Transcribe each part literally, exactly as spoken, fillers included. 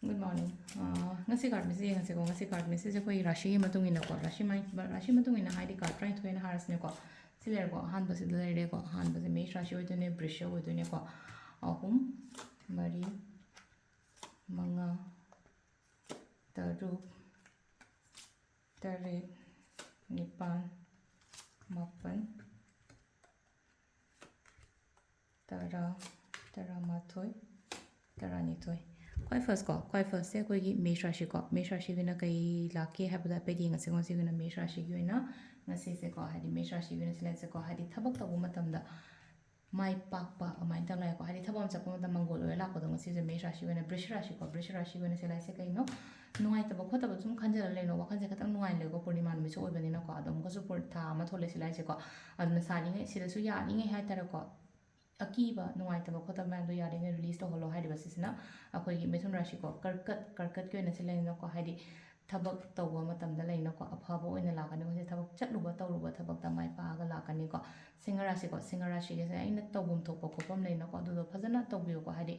Good morning. ꯑꯥ, ꯉꯁꯤ card ꯃꯁꯤꯡ ꯌꯦꯡꯉꯁꯤꯀꯣ꯫ ꯉꯁꯤ card ꯃꯁꯤꯡꯁꯦ ꯑꯩꯈꯣꯏ ꯔꯥꯁꯤꯒꯤ ꯃꯇꯨꯡ ꯏꯟꯅꯀꯣ, ꯔꯥꯁꯤ ꯃꯥꯏ-, ꯔꯥꯁꯤ ꯃꯇꯨꯡ ꯏꯟꯅ ꯍꯥꯏꯗꯤ card ꯇꯔꯥꯅꯤꯊꯣꯏꯅ ꯍꯥꯏꯔꯁꯤꯅꯦꯀꯣ꯫ ꯁꯤ ꯂꯩꯔꯦꯀꯣ, ꯑꯍꯥꯟꯕꯁꯤꯗ ꯂꯩꯔꯦꯀꯣ꯫ ꯑꯍꯥꯟꯕꯁꯦ ꯃꯦꯁ ꯔꯥꯁꯤ ꯑꯣꯏꯗꯣꯏꯅꯦ, ꯕ꯭ꯔꯤꯁ ꯑꯣꯏꯗꯣꯏꯅꯦꯀꯣ꯫ ꯑꯍꯨꯝ, ꯃꯔꯤ, ꯃꯉꯥ, ꯇꯔꯨꯛ, ꯇꯔꯦꯠ, ꯅꯤꯄꯥꯜ, ꯃꯥꯄꯜ, ꯇꯔꯥ, ꯇꯔꯥꯃꯥꯊꯣꯏ, ꯇꯔꯥꯅꯤꯊꯣꯏ꯫ ꯈ꯭ꯋꯥꯏ first ꯀꯣ, ꯈ꯭ꯋꯥꯏ first ꯁꯦ ꯑꯩꯈꯣꯏꯒꯤ ꯃꯦꯁ ꯔꯥꯁꯤꯀꯣ꯫ ꯃꯦꯁ ꯔꯥꯁꯤꯒꯤ ꯑꯣꯏꯅ ꯀꯩ ꯂꯥꯛꯀꯦ ꯍꯥꯏꯕꯗꯣ ꯍꯥꯏꯐꯦꯠ ꯌꯦꯡꯉꯁꯤꯀꯣ꯫ ꯉꯁꯤꯒꯤ ꯑꯣꯏꯅ ꯃꯦꯁ ꯔꯥꯁꯤꯒꯤ ꯑꯣꯏꯅ ꯉꯁꯤꯁꯦꯀꯣ, ꯍꯥꯏꯗꯤ ꯃꯦꯁ ꯔꯥꯁꯤꯒꯤ ꯑꯣꯏꯅ ꯁꯤ ꯂꯩꯁꯦꯀꯣ, ꯍꯥꯏꯗꯤ ꯊꯕꯛ ꯇꯧꯕ ꯃꯇꯝꯗ ꯃꯥꯏ ꯄꯥꯛꯄ ꯑꯗꯨꯃꯥꯏꯅ ꯇꯧꯅ ꯂꯩꯀꯣ꯫ ꯍꯥꯏꯗꯤ ꯊꯕꯛ ꯑꯃ ꯆꯠꯄ ꯃꯇꯝꯗ ꯃꯪꯒꯣꯜ ꯑꯣꯏꯔ ꯂꯥꯛꯄꯗꯣ, ꯉꯁꯤꯁꯦ ꯃꯦꯁ ꯔꯥꯁꯤ ꯑꯣꯏꯅ, ꯕ꯭ꯔꯤꯁ ꯔꯥꯁꯤꯀꯣ, ꯕ꯭ꯔꯤꯁ ꯔꯥꯁꯤ ꯑꯣꯏꯅ ꯁꯤ ꯂꯩꯁꯦ ꯀꯩꯅꯣ? ꯅꯨꯡꯉꯥꯏꯇꯕ ꯈꯣꯠꯇꯕ ꯁꯨꯝ ꯈꯟꯖꯜꯂ ꯂꯩꯅꯣ, ꯋꯥꯈꯜꯁꯦ ꯈꯤꯇꯪ ꯅꯨꯡꯉꯥꯏꯅ ꯂꯩꯀꯣ꯫ ꯄꯨꯔꯅꯤꯃꯥ ꯅꯨꯃꯤꯠꯁꯨ ꯑꯣꯏꯕꯅꯤꯅꯀꯣ꯫ ꯑꯗꯣ ꯑꯃꯨꯛꯀꯁꯨ ꯄꯨꯔ-, ꯊꯥ ꯑꯃ ꯊꯣꯛꯂꯦ ꯁꯤ ꯂꯩꯁꯦꯀꯣ꯫ ꯑꯗꯨꯅ ꯁꯥꯔꯤꯉꯩ ꯁꯤꯗꯁꯨ ꯌꯥꯔꯤꯉꯩ ꯍꯥꯏꯇꯥꯔꯦꯀꯣ, ꯑꯀꯤꯕ ꯅꯨꯡꯉꯥꯏꯇꯕ ꯈꯣꯠꯇꯕ ꯃꯌꯥꯝꯗꯣ ꯌꯥꯔꯤꯉꯩ ꯔꯤꯂꯤꯁ ꯇꯧꯍꯜꯂꯣ ꯍꯥꯏꯔꯤꯕ ꯁꯤꯁꯤꯅ꯫ ꯑꯩꯈꯣꯏꯒꯤ ꯃꯤꯊꯨꯟ ꯔꯥꯁꯤꯀꯣ, ꯀꯔꯀꯠ, ꯀꯔꯀꯠꯀꯤ ꯑꯣꯏꯅ ꯁꯤ ꯂꯩꯅꯀꯣ, ꯍꯥꯏꯗꯤ ꯊꯕꯛ ꯇꯧꯕ ꯃꯇꯝꯗ ꯂꯩꯅꯀꯣ, ꯑꯐꯕ ꯑꯣꯏꯅ ꯂꯥꯛꯀꯅꯤ꯫ ꯃꯁꯤ ꯊꯕꯛ ꯆꯠꯂꯨꯕ ꯇꯧꯔꯨꯕ ꯊꯕꯛꯇ ꯃꯥꯏ ꯄꯥꯛꯑꯒ ꯂꯥꯛꯀꯅꯤꯀꯣ꯫ ꯁꯤꯡꯍ ꯔꯥꯁꯤꯀꯣ, ꯁꯤꯡꯍ ꯔꯥꯁꯤꯒꯤꯁꯦ ꯑꯩꯅ ꯇꯧꯐꯝ ꯊꯣꯛꯄ ꯈꯣꯠꯐꯝ ꯂꯩꯅꯀꯣ, ꯑꯗꯨꯗꯣ ꯐꯖꯅ ꯇꯧꯕꯤꯌꯨꯀꯣ꯫ ꯍꯥꯏꯗꯤ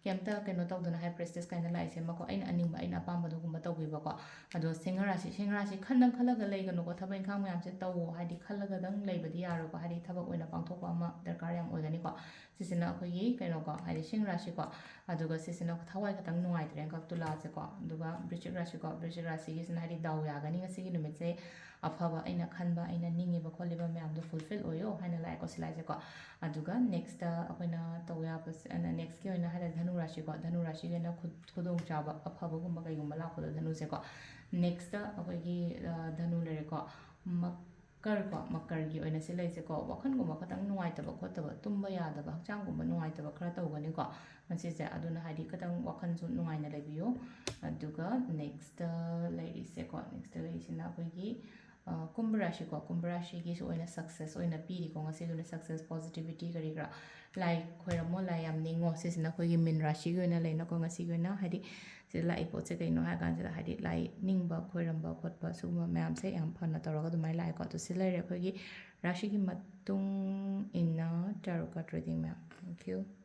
ꯀꯩꯝꯇ ꯀꯩꯅꯣ ꯇꯧꯗꯅ ꯍꯥꯏ ꯄ꯭ꯔꯦꯁꯇꯤꯁ ꯀꯥꯏꯅ ꯂꯥꯛꯏꯁꯦꯃꯀꯣ, ꯑꯩꯅ ꯑꯅꯤꯡꯕ, ꯑꯩꯅ ꯑꯄꯥꯝꯕꯗꯨꯒꯨꯝꯕ ꯇꯧꯕꯤꯕꯀꯣ꯫ ꯑꯗꯣ ꯁꯤꯡꯍ ꯔꯥꯁꯤ, ꯁꯤꯡꯍ ꯔꯥꯁꯤ ꯈꯟꯗꯪ ꯈꯜꯂꯒ ꯂꯩꯒꯅꯨꯀꯣ, ꯊꯕꯛ ꯏꯪꯈꯥꯡ ꯃꯌꯥꯝꯁꯦ ꯇꯧꯋꯣ꯫ ꯍꯥꯏꯗꯤ ꯈꯜꯂꯒꯗꯪ ꯂꯩꯕꯗꯤ ꯌꯥꯔꯣꯏꯀꯣ, ꯍꯥꯏꯗꯤ ꯊꯕꯛ ꯑꯣꯏꯅ ꯄꯥꯡꯊꯣꯛꯄ ꯑꯃ ꯗꯔꯀꯥꯔ ꯌꯥꯝ ꯑꯣꯏꯒꯅꯤꯀꯣ꯫ ꯁꯤꯁꯤꯅ ꯑꯩꯈꯣꯏꯒꯤ ꯀꯩꯅꯣꯀꯣ, ꯍꯥꯏꯗꯤ ꯁꯤꯡꯍ ꯔꯥꯁꯤꯀꯣ꯫ ꯑꯗꯨꯒ ꯁꯤꯁꯤꯅ ꯊꯋꯥꯏ ꯈꯇꯪ ꯅꯨꯡꯉꯥꯏꯇ꯭ꯔꯦꯀꯣ, ꯇꯨꯂꯥꯁꯦꯀꯣ꯫ ꯑꯗꯨꯒ ꯕ꯭ꯔꯤꯆꯤꯛ ꯔꯥꯁꯤꯀꯣ, ꯕ꯭ꯔꯤꯆꯤꯛ ꯔꯥꯁꯤꯒꯤꯁꯤꯅ ꯍꯥꯏꯗꯤ ꯗꯥꯎ ꯌꯥꯒꯅꯤ ꯉꯁꯤꯒꯤ ꯅꯨꯃꯤꯠꯁꯦ, ꯑꯐꯕ ꯑꯩꯅ ꯈꯟꯕ, ꯑꯩꯅ ꯅꯤꯡꯉꯤꯕ ꯈꯣꯠꯂꯤꯕ ꯃꯌꯥꯝꯗꯣ ꯐꯨꯜꯐꯤꯜ ꯑꯣꯏꯌꯣ ꯍꯥꯏꯅ ꯂꯥꯛꯑꯦꯀꯣ ꯁꯤ ꯂꯥꯏꯁꯦꯀꯣ꯫ ꯑꯗꯨꯒ ꯅꯦꯛꯁꯇ ꯑꯩꯈꯣꯏꯅ ꯇꯧ ꯌꯥꯕꯁꯦ, ꯑ, ꯅꯦꯛꯁꯀꯤ ꯑꯣꯏꯅ ꯍꯥꯏꯔꯒ ꯙꯅꯨ ꯔꯥꯁꯤꯀꯣ, ꯙꯅꯨ ꯔꯥꯁꯤꯒꯤ ꯑꯣꯏꯅ ꯈꯨ-, ꯈꯨꯗꯣꯡꯆꯥꯕ ꯑꯐꯕꯒꯨꯝꯕ ꯀꯩꯒꯨꯝꯕ ꯂꯥꯛꯄꯗꯣ ꯙꯅꯨꯁꯦꯀꯣ꯫ ꯅꯦꯛꯁꯇ ꯑꯩꯈꯣꯏꯒꯤ, ꯑ, ꯙꯅꯨ ꯂꯩꯔꯦꯀꯣ, ꯃꯀꯔ ꯀꯣ, ꯃꯀꯔꯒꯤ ꯑꯣꯏꯅ ꯁꯤ ꯂꯩꯁꯦꯀꯣ, ꯋꯥꯈꯜꯒꯨꯝꯕ ꯈꯇꯪ ꯅꯨꯡꯉꯥꯏꯇꯕ ꯈꯣꯠꯇꯕ, ꯇꯨꯝꯕ ꯌꯥꯗꯕ, ꯍꯛꯆꯥꯡꯒꯨꯝꯕ ꯅꯨꯡꯉꯥꯏꯇꯕ ꯈꯔ ꯇꯧꯒꯅꯤꯀꯣ ꯉꯁꯤꯁꯦ꯫ ꯑꯗꯨꯅ ꯍꯥꯏꯗꯤ ꯈꯇꯪ ꯋꯥꯈꯜꯁꯨ ꯅꯨꯡꯉꯥꯏꯅ ꯂꯩꯕꯤꯌꯨ꯫ ꯑꯗꯨꯒ ꯅꯦꯛꯁꯇ ꯂꯩꯔꯤꯁꯦꯀꯣ, ꯅꯦꯛꯁꯇ ꯂꯩꯔꯤꯁꯤꯅ ꯑꯩꯈꯣꯏꯒꯤ, ꯑ, ꯀꯨꯝꯚ ꯔꯥꯁꯤꯀꯣ, ꯀꯨꯝꯚ ꯔꯥꯁꯤꯒꯤꯁꯨ ꯑꯣꯏꯅ ꯁꯛꯁꯦꯁ ꯑꯣꯏꯅ ꯄꯤꯔꯤꯀꯣ ꯉꯁꯤꯗꯨꯅ, ꯁꯛꯁꯦꯁ, ꯄꯣꯖꯤꯇꯤꯚꯤꯇꯤ ꯀꯔꯤ ꯀꯔꯥ꯫ ꯂꯥꯏ ꯈꯣꯏꯔꯝꯃꯣ, ꯂꯥꯏ ꯌꯥꯝ ꯅꯤꯡꯉꯣ꯫ ꯁꯤꯁꯤꯅ ꯑꯩꯈꯣꯏꯒꯤ ꯃꯤꯟ ꯔꯥꯁꯤꯒꯤ ꯑꯣꯏꯅ ꯂꯩꯅꯀꯣ ꯉꯁꯤꯒꯤ ꯑꯣꯏꯅ, ꯍꯥꯏꯗꯤ ꯁꯤꯗ ꯂꯥꯛꯏ ꯄꯣꯠꯁꯦ ꯀꯩꯅꯣ ꯍꯥꯏ ꯀꯥꯟꯁꯤꯗ, ꯍꯥꯏꯗꯤ ꯂꯥꯏ ꯅꯤꯡꯕ, ꯈꯣꯏꯔꯝꯕ ꯈꯣꯠꯄ ꯁꯤꯒꯨꯝꯕ ꯃꯌꯥꯝꯁꯦ ꯌꯥꯝ ꯐꯅ ꯇꯧꯔꯒ ꯑꯗꯨꯃꯥꯏꯅ ꯂꯥꯛꯑꯦꯀꯣ꯫ ꯑꯗꯣ ꯁꯤ ꯂꯩꯔꯦ ꯑꯩꯈꯣꯏꯒꯤ ꯔꯥꯁꯤꯒꯤ ꯃꯇꯨꯡ ꯏꯟꯅ tarot card reading ꯃꯌꯥꯝ꯫ Thank you꯫